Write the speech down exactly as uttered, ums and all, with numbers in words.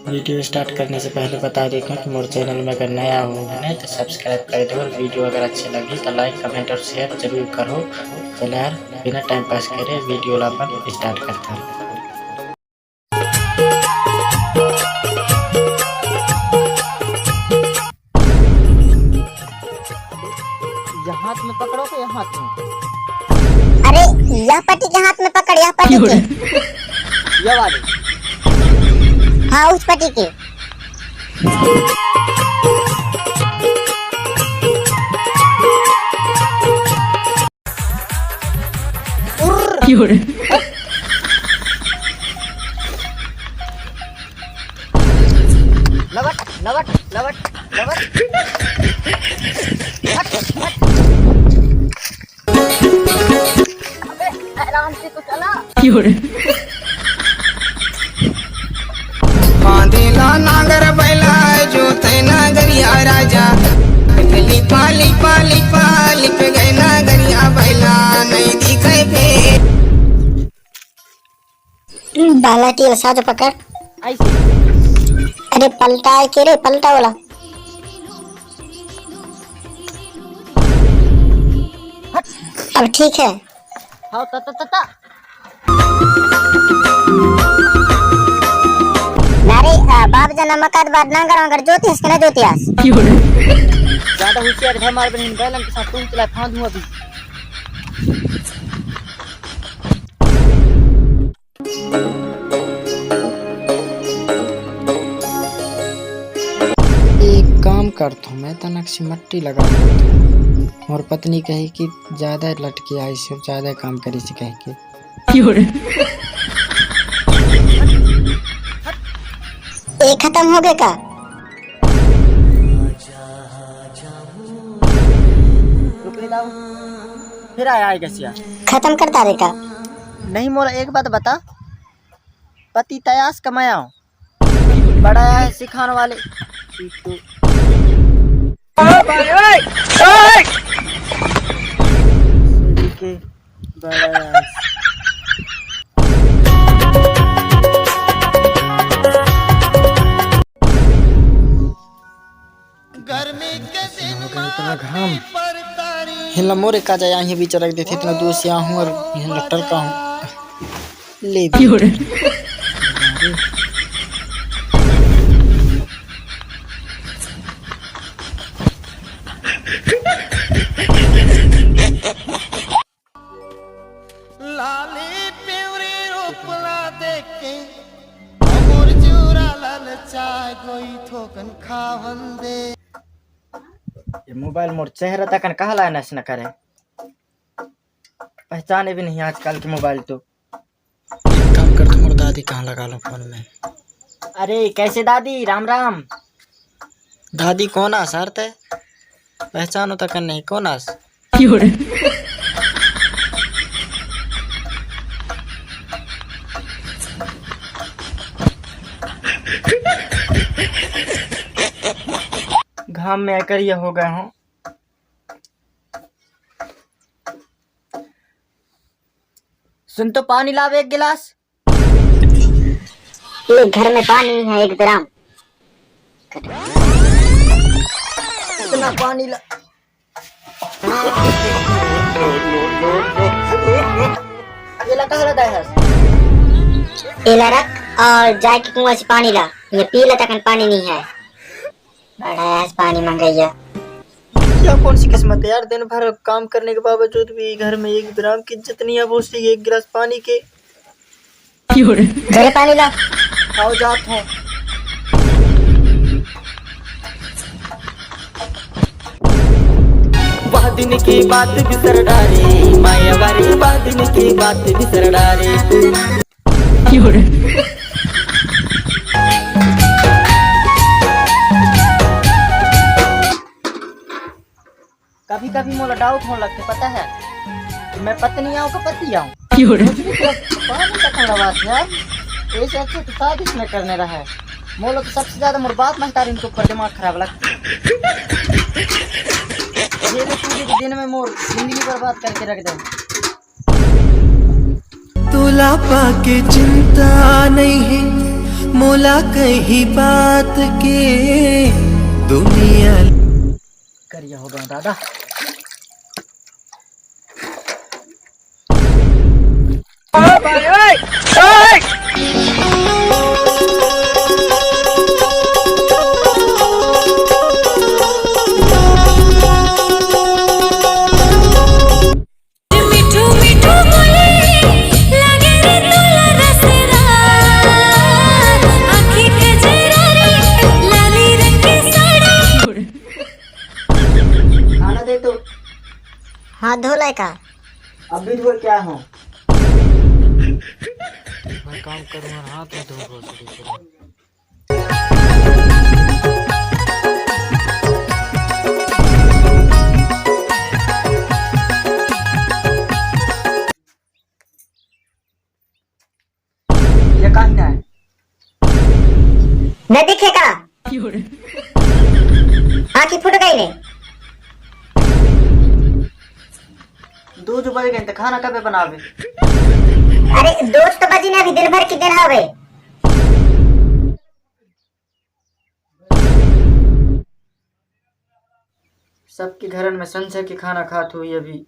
Video start करने से पहले बता देता हूँ कि मोर चैनल में अगर नया हो ना तो सब्सक्राइब कर दो, और वीडियो अगर अच्छी लगी तो लाइक, कमेंट और शेयर जरूर करो। चलो यार, बिना टाइम पास करे वीडियो ला अपन स्टार्ट करते हैं। यह हाथ में पकड़ो के यह हाथ में? अरे, यह पट्टी के हाथ में पकड़, यह पट्टी के। यह वाली। हाँ, उस पट्टी के। लवट, लवट, लवट, लवट। हट, हट। अबे, आराम से तो चला। बांधेला नांगर बैला, जोते नांगरिया राजा। लिपा, लिपा, लिपा, लिप गए नांगरिया बैला, नहीं दिखे फेर। बाला टील साथ पकड़। ऐसे। अरे पलटा है के रे, पलटा वाला। अब ठीक है। हाँ, ता, ता, ता, ता। नारे, आ, बाप जना मकाद बाद नांगर वांगर जोतियास के ना जोतियास। ज्यादा होशियार है हमारे बहन, बैलन के साथ तुम चला फांद हूँ अभी। एक काम करथों, मैं तनक सी मट्टी लगा देथों। मोर पत्नी कही कि ज्यादा लटके आइस, ज्यादा काम करिस कहि के। ए, खतम हो गए का? रुक रे दाऊ। फिर आया है गसिया। खतम कर डारे का? नहीं, मोला एक बात बता, पति तयास कमाया हो, बड़ा है सिखाने वाले। बड़ा है। गर्मी के दिन इतना घाम। हिला मोरे का जाय, यहीं बीच रख देथे, इतना दूर से आया हूँ और यहीं लटल का हूँ। ले भी। लाली पिवरी रूपला देख के, अमर चूरा लाल चाय गोई थोकन खावन दे। ये मोबाइल मोर चेहरा तकन कहाँ लाया नस न करे, पहचाने भी नहीं आजकल के मोबाइल तो। एक काम कर, तुम्हार दादी कहाँ लगा लो फोन में। अरे कैसे दादी, राम राम। दादी कौन आ सर ते? पहचानो तक नहीं, कौन आस? घाम में आकर ये हो गया हूँ। सुन तो, पानी लावे एक गिलास। ये घर में पानी नहीं है, एक ड्राम। इतना पानी ला। ये ला कहाँ रखा है? ये ला रख और जाके कुआं से पानी ला, ये पी ला, तखन पानी नहीं है। बड़ा आज पानी मंगैया। क्या कौन सी किस्मत है यार, दिन भर काम करने के बावजूद भी घर में एक ग्राम की इज्जत नहीं है, वो सी एक गिलास पानी के। घरे पानी ला। आओ जात हूँ। वह दिन की बात बिसर डारे, माया वारी वह दिन की बात बिसर डारे। कभी कभी मोला डाउट होने लगते, पता है, मैं पत्नी आऊँ का पति आऊँ। मुझे भी क्या पता नहीं था थोड़ा बात यार, ऐसे अच्छे तो शादी में करने रहा है। मोला तो सबसे ज्यादा मोर बाप महतारी के ऊपर दिमाग खराब लगता। ये तो पूरे के दिन में मोर जिंदगी बर्बाद करके रख दे। तोला पाके चिंता नहीं है, मोला कही बात के दुनिया। करिया हो गया दादा। खाना दे तो। हाथ धो लाए का? अभी धो क्या हो? मैं काम करूँ और हाथ में धो धो। ये कहाँ है? नहीं दिखे का? आँखी फूट गई ने। दू जो बज गए तो खाना कबे बनावे? अरे दू तो बजी ने, अभी दिन भर की दिन हवे। सबके घरन में संझा के खाना खात हुई अभी।